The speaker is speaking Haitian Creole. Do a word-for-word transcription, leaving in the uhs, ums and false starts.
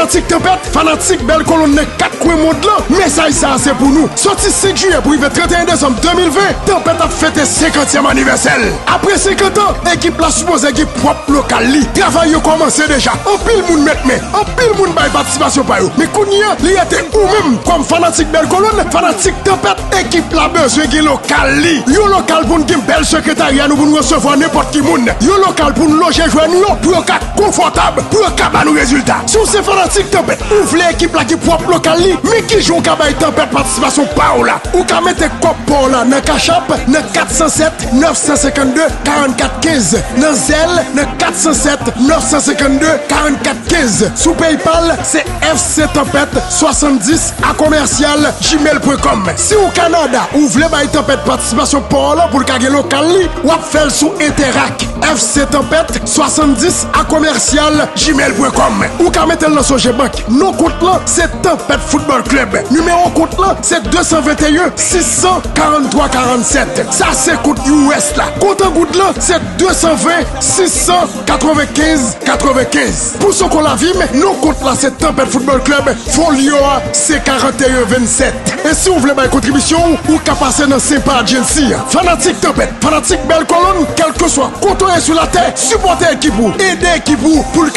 Fanatik Tanpèt, fanatik Bèl Kolonn nan kat kwen mond lan, mesaj sa a se pou nou. Soti senk jiyè pou rive trannteyen desanm de mil ven, Tanpèt ap fete senkantyèm anivèsè l. Apre senkant an, ekip la sipoze gen pwòp lokal li. Travay yo kòmanse deja. Anpil moun met men, anpil moun bay patisipasyon pa yo. Men kounye a, li rete ou menm kòm fanatik Bèl Kolonn, fanatik Tanpèt, ekip la bezwen gen lokal li. Yon lokal pou n gen bèl sekretarya nou pou n resevwa nenpòt ki moun. Yon lokal pou n loje jwè nou yo pou yo ka konfòtab, pou yo ka ba nou rezilta. Si w se fanatik Tanpèt, ou vle ekip la gen pwòp lokal li, men kijan w ka bay Tanpèt patisipasyon pa w la? Ou ka mete kòb pa w la nan Cash App nan kat san sèt nèf san senkannde karannkat kenz, nan Zelle nan kat san sèt nèf san senkannde karannkat kenz. Sou PayPal, se F C Tanpèt swasanndis a komèsyal gmail pwen kòm. Si w Kanada, ou vle bay Tanpèt patisipasyon pa w lan pou l ka gen lokal li, w ap fè l sou Interac. F C Tanpèt swasanndis a komèsyal gmail pwen kòm. Ou ka mete l nan Sogebank. Non kont lan, se Tanpèt Football Club. Nimewo kont lan, se de san venteyen sis san karanntwa karannsèt. Sa se kont U S la. Kont an goud lan, se de san ven sis san katrevenkenz katrevenkenz. Pou Soko Lavim, non kont la se Tanpèt Football Club, folyo a se karanteyen vennsèt. E si w vle bay kontribisyon w, ou ka pase nan Senpa Agency. Fanatik Tanpèt, fanatik Bèl Kolonn, kèlkeswa kote w ye sou latè, sipòte ekip ou, ede ekip ou pou l ka